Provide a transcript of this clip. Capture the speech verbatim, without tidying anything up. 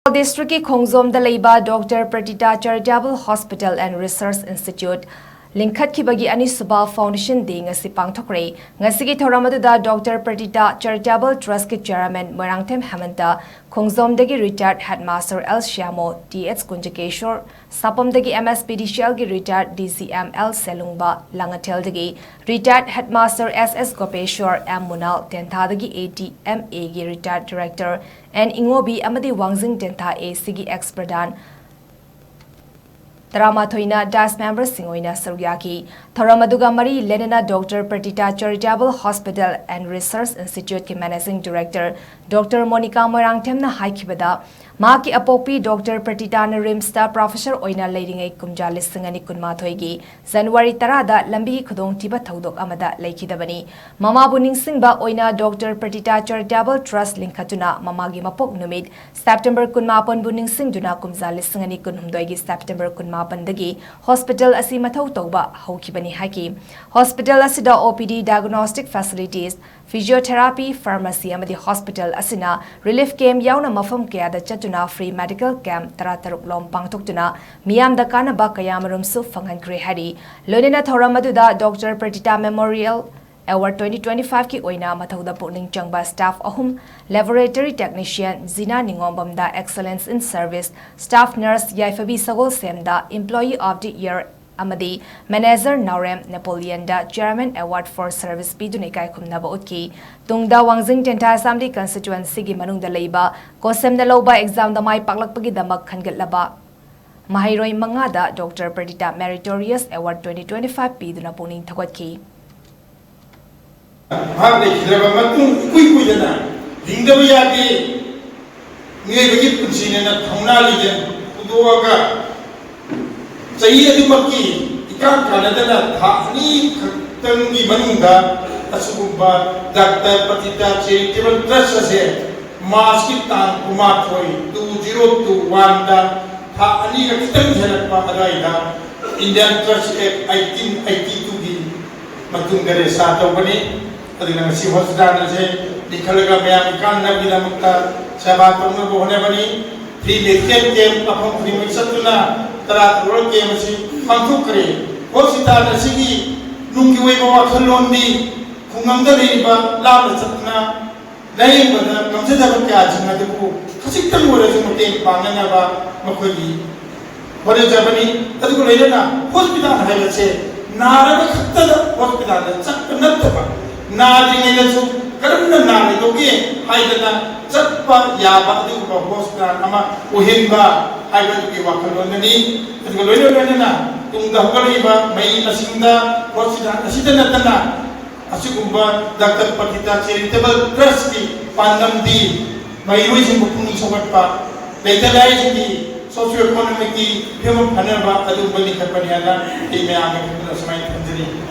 ꯏꯝꯐꯥꯜ ꯗꯤꯁꯇ꯭ꯔꯤꯛꯀꯤ ꯈꯣꯡꯖꯣꯝꯗ ꯂꯩꯕ doctor Pratita charitable hospital and research institute ꯂꯤꯡꯈꯠꯈꯤꯕꯒꯤ ꯑꯅꯤꯁꯨꯕ ꯐꯥꯎꯟꯗꯦꯁꯟ ꯗꯦ ꯉꯁꯤ ꯄꯥꯡꯊꯣꯛꯈ꯭ꯔꯦ꯫ ꯉꯁꯤꯒꯤ ꯊꯧꯔꯝ ꯑꯗꯨꯗ ꯗꯣꯛꯇꯔ ꯄ꯭ꯔꯇꯤꯇꯥ ꯆꯦꯔꯤꯇꯦꯕꯜ ꯇ꯭ꯔꯁꯀꯤ ꯆꯦꯌꯔꯃꯦꯟ ꯃꯣꯏꯔꯥꯡꯊꯦꯝ ꯍꯦꯃꯟꯇ, ꯈꯣꯡꯖꯣꯝꯗꯒꯤ retired headmaster L Shyamo, T H Kunjakeshor, ꯁꯥꯄꯝꯗꯒꯤ M S P D C ꯑꯦꯜꯒꯤ retired D C M L Selungba, ꯂꯥꯡꯉꯊꯦꯜꯗꯒꯤ retired headmaster S S Gopeshor, M Munal, ꯇꯦꯟꯊꯥꯗꯒꯤ ꯑꯦ ꯇꯤ ꯑꯦꯝ ꯑꯦꯒꯤ ꯔꯤꯇꯥꯌꯔꯗ ꯗꯤꯔꯦꯛꯇꯔ ꯑꯦꯟ ꯏꯉꯣꯕꯤ ꯑꯃꯗꯤ ꯋꯥꯡꯖꯤꯡ ꯇꯦꯟꯊꯥ ꯑꯦ ꯁꯤꯒꯤ ꯑꯦꯛꯁ ꯄ꯭ꯔꯙꯥꯟ ꯇꯔꯥꯃꯥꯊꯣꯏꯅ ꯗꯥꯏꯁ ꯃꯦꯝꯕꯔꯁꯤꯡ ꯑꯣꯏꯅ ꯁꯔꯨꯛ ꯌꯥꯈꯤ꯫ ꯊꯧꯔꯝ ꯑꯗꯨꯒ ꯃꯔꯤ ꯂꯩꯅꯅ doctor Pratita charitable hospital and research ꯏꯟꯁꯇꯤꯇ꯭ꯌꯨꯠꯀꯤ ꯃꯦꯅꯦꯖꯤꯡ ꯗꯤꯔꯦꯛꯇꯔ ꯗꯣꯛꯇꯔ ꯃꯣꯅꯤꯀꯥ ꯃꯣꯏꯔꯥꯡꯊꯦꯝꯅ ꯍꯥꯏꯈꯤꯕꯗ, ꯃꯍꯥꯛꯀꯤ ꯑꯄꯣꯛꯄꯤ ꯗꯣꯛꯇꯔ ꯄ꯭ꯔꯇꯤꯇꯥꯅ ꯔꯤꯝꯁꯇ ꯄ꯭ꯔꯣꯐꯦꯁꯔ ꯑꯣꯏꯅ ꯂꯩꯔꯤꯉꯩ ꯀꯨꯝꯖꯥ ꯂꯤꯁꯤꯡ ꯑꯅꯤ ꯀꯨꯟꯃꯥꯊꯣꯏꯒꯤ ꯖꯅꯋꯥꯔꯤ ꯇꯔꯥꯗ ꯂꯝꯕꯤꯒꯤ ꯈꯨꯗꯣꯡꯊꯤꯕ ꯊꯧꯗꯣꯛ ꯑꯃꯗ ꯂꯩꯈꯤꯗꯕꯅꯤ꯫ ꯃꯃꯥꯕꯨ ꯅꯤꯡꯁꯤꯡꯕ ꯑꯣꯏꯅ ꯗꯣꯛꯇꯔ ꯄ꯭ꯔꯇꯤꯇꯥ ꯆꯦꯔꯤꯇꯦꯕꯜ ꯇ꯭ꯔꯁ ꯂꯤꯡꯈꯠꯇꯨꯅ ꯃꯃꯥꯒꯤ ꯃꯄꯣꯛ ꯅꯨꯃꯤꯠ ꯁꯦꯞꯇꯦꯝꯕꯔ ꯀꯨꯟꯃꯥꯄꯟꯕꯨ ꯅꯤꯡꯁꯤꯡꯗꯨꯅ ꯀꯨꯝꯖꯥ ꯂꯤꯁꯤꯡ ꯑꯅꯤ ꯀꯨꯟꯍꯨꯝꯗꯣꯏꯒꯤ ꯁꯦꯞꯇꯦꯝꯕꯔ ꯀꯨꯟꯃꯥꯄꯟꯗꯒꯤ ꯍꯣꯁꯄꯤꯇꯥꯜ ꯑꯁꯤ ꯃꯊꯧ ꯇꯧꯕ ꯍꯧꯈꯤꯕꯅꯤ ꯍꯥꯏꯈꯤ꯫ ꯍꯣꯁꯄꯤꯇꯥꯜ ꯑꯁꯤꯗ ꯑꯣ ꯄꯤ ꯗꯤ, diagnostic facilities, physiotherapy, pharmacy ꯑꯃꯗꯤ ꯍꯣꯁꯄꯤꯇꯥꯜ ꯑꯁꯤꯅ ꯔꯤꯂꯤꯐ ꯀꯦꯝꯞ ꯌꯥꯎꯅ ꯃꯐꯝ ꯀꯌꯥꯗ ꯆꯠꯇꯨꯅ ꯐ꯭ꯔꯤ ꯃꯦꯗꯤꯀꯦꯜ ꯀꯦꯝꯞ ꯇꯔꯥꯇꯔꯨꯛ ꯂꯣꯝ ꯄꯥꯡꯊꯣꯛꯇꯨꯅ ꯃꯤꯌꯥꯝꯗ ꯀꯥꯟꯅꯕ ꯀꯌꯥꯃꯔꯨꯝꯁꯨ ꯐꯪꯍꯟꯈ꯭ꯔꯦ ꯍꯥꯏꯔꯤ꯫ ꯂꯣꯏꯅꯅ ꯊꯧꯔꯝ ꯑꯗꯨꯗ doctor Pratita memorial award twenty twenty-five ꯀꯤ ꯑꯣꯏꯅ ꯃꯊꯧꯗ ꯄꯨꯛꯅꯤꯡ ꯆꯪꯕ staff ꯑꯍꯨꯝ, laboratory technician Jina ꯅꯤꯉꯣꯝꯕꯝꯗ excellence in service, staff nurse Yaiphabi ꯁꯒꯣꯜꯁꯦꯝꯗ employee of the year ꯑꯃꯗꯤ manager Naorem ꯅꯦꯄꯣꯂꯤꯌꯟꯗ chairman award for service ꯄꯤꯗꯨꯅ ꯏꯀꯥꯏ ꯈꯨꯝꯅꯕ ꯎꯠꯈꯤ꯫ ꯇꯨꯡꯗ ꯋꯥꯡꯖꯤꯡ ꯇꯦꯟꯊꯥ assembly constituency ꯒꯤ ꯃꯅꯨꯡꯗ ꯂꯩꯕ ꯀꯣꯁꯦꯝꯅ ꯂꯧꯕ exam ꯗ ꯃꯥꯏ ꯄꯥꯛꯂꯛꯄꯒꯤꯗꯃꯛ ꯈꯟꯒꯠꯂꯕ ꯃꯍꯩꯔꯣꯏ ꯃꯉꯥꯗ doctor ꯄ꯭ꯔꯗꯤꯇꯥ meritorious award twenty twenty-five ꯄꯤꯗꯨꯅ ꯄꯨꯛꯅꯤꯡ ꯊꯧꯒꯠꯈꯤ꯫ ꯃꯍꯥꯛ ꯂꯩꯈꯤꯗ꯭ꯔꯕ ꯃꯇꯨꯡ ꯏꯀꯨꯏ ꯀꯨꯏꯗꯅ ꯍꯤꯡꯗꯕ ꯌꯥꯗꯦ꯫ ꯃꯤꯑꯣꯏꯕꯒꯤ ꯄꯨꯟꯁꯤꯅꯦꯅ ꯊꯧꯅꯥ ꯂꯤꯡꯖꯦꯜ ꯍꯨꯟꯗꯣꯛꯑꯒ ꯆꯍꯤ ꯑꯗꯨꯃꯛꯀꯤ ꯏꯀꯥꯟ ꯀꯥꯟꯅꯗꯅ ꯊꯥ ꯑꯅꯤ ꯈꯛꯇꯪꯒꯤ ꯃꯅꯨꯡꯗ ꯑꯁꯤꯒꯨꯝꯕ ꯗꯥꯛꯇꯔ ꯄꯇꯤꯇꯥ ꯆꯦꯔꯤꯇꯦꯕꯜ ꯇ꯭ꯔꯁ ꯑꯁꯦ ꯃꯥꯔꯆꯀꯤ ꯇꯥꯡ ꯀꯨꯟꯃꯥꯊꯣꯏ, two zero two one ꯗ, ꯊꯥ ꯑꯅꯤꯒ ꯈꯤꯇꯪ ꯍꯦꯜꯂꯛꯄ ꯑꯗꯨꯋꯥꯏꯗ Indian Trust Act eighteen eighty two ꯒꯤ ꯃꯇꯨꯡꯗ ꯔꯦꯖꯤꯁꯇꯥꯔ ꯇꯧꯕꯅꯤ꯫ ꯑꯗꯨꯅ ꯉꯁꯤ ꯍꯣꯁꯄꯤꯇꯥꯜ ꯑꯁꯦ ꯂꯤꯡꯈꯠꯂꯒ ꯃꯌꯥꯝꯒꯤ ꯀꯥꯟꯅꯕꯒꯤꯗꯃꯛꯇ ꯁꯦꯕꯥ ꯇꯧꯅꯕ ꯍꯣꯠꯅꯕꯅꯤ꯫ ꯔꯤꯃꯦꯗꯤꯀꯦꯜ ꯀꯦꯝꯞ ꯃꯐꯝ ꯈꯨꯗꯤꯡꯃꯛ ꯆꯠꯇꯨꯅ ꯇꯔꯥ ꯇꯔꯨꯛ ꯀꯦꯝꯞ ꯑꯁꯤ ꯄꯥꯡꯊꯣꯛꯈ꯭ꯔꯦ꯫ ꯍꯣꯁꯄꯤꯇꯥꯜ ꯑꯁꯤꯒꯤ ꯅꯨꯡꯒꯤ ꯑꯣꯏꯕ ꯋꯥꯈꯜꯂꯣꯟꯗꯤ ꯈꯨꯡꯒꯪꯗ ꯂꯩꯔꯤꯕ ꯂꯥꯞꯅ ꯆꯠꯇꯨꯅ ꯂꯥꯌꯦꯡꯕꯗ ꯉꯝꯖꯗꯕ ꯀꯌꯥꯁꯤꯡ ꯑꯗꯨꯕꯨ ꯈꯖꯤꯛꯇꯪ ꯑꯣꯏꯔꯁꯨ ꯃꯇꯦꯡ ꯄꯥꯡꯅꯅꯕ ꯃꯈꯣꯏꯒꯤ ꯍꯣꯠꯅꯖꯕꯅꯤ꯫ ꯑꯗꯨꯒ ꯂꯣꯏꯅꯅ ꯍꯣꯁꯄꯤꯇꯥꯜ ꯍꯥꯏꯕꯁꯦ ꯅꯥꯔꯕ ꯈꯛꯇꯗ ꯍꯣꯁꯄꯤꯇꯥꯜꯗ ꯆꯠꯄ ꯅꯠꯇꯕ, ꯅꯥꯗ꯭ꯔꯤꯉꯩꯗꯁꯨ ꯀꯔꯝꯅ ꯅꯥꯔꯣꯏꯗꯧꯒꯦ ꯍꯥꯏꯗꯅ ꯆꯠꯄ ꯌꯥꯕ ꯑꯗꯨꯒꯨꯝꯕ ꯍꯣꯁꯄꯤꯇꯥꯜ ꯑꯃ ꯑꯣꯏꯍꯟꯕ ꯍꯥꯏꯕꯗꯨꯒꯤ ꯋꯥꯈꯜꯂꯣꯟꯗꯅꯤ꯫ ꯑꯗꯨꯒ ꯂꯣꯏꯅ ꯂꯣꯏꯅꯅ ꯇꯨꯡꯗ ꯍꯧꯒꯠꯂꯛꯏꯕ ꯃꯍꯩ ꯃꯁꯤꯡꯗ ꯍꯣꯁꯄꯤꯇꯥꯜ ꯑꯁꯤꯗ ꯅꯠꯇꯅ ꯑꯁꯤꯒꯨꯝꯕ ꯗꯥꯛꯇꯔ ꯄꯇꯤꯇꯥ ꯆꯦꯔꯤꯇꯦꯕꯜ ꯇ꯭ꯔꯁꯀꯤ ꯄꯥꯟꯗꯝꯗꯤ ꯃꯍꯩꯔꯣꯏꯁꯤꯡꯕꯨ ꯄꯨꯛꯅꯤꯡ ꯁꯧꯒꯠꯄ, ꯂꯩꯇ ꯂꯥꯏꯔꯁꯤꯡꯒꯤ ꯁꯣꯁꯤꯑꯣ ꯏꯀꯣꯅꯣꯃꯤꯛꯀꯤ ꯐꯤꯕꯝ ꯐꯅꯕ ꯑꯗꯨꯒꯨꯝꯕ ꯂꯤꯡꯈꯠꯄꯅꯤ ꯍꯥꯏꯅ ꯑꯩ ꯃꯌꯥꯝꯒꯤ ꯃꯐꯝꯗ ꯁꯨꯃꯥꯏꯅ ꯊꯝꯖꯔꯤ꯫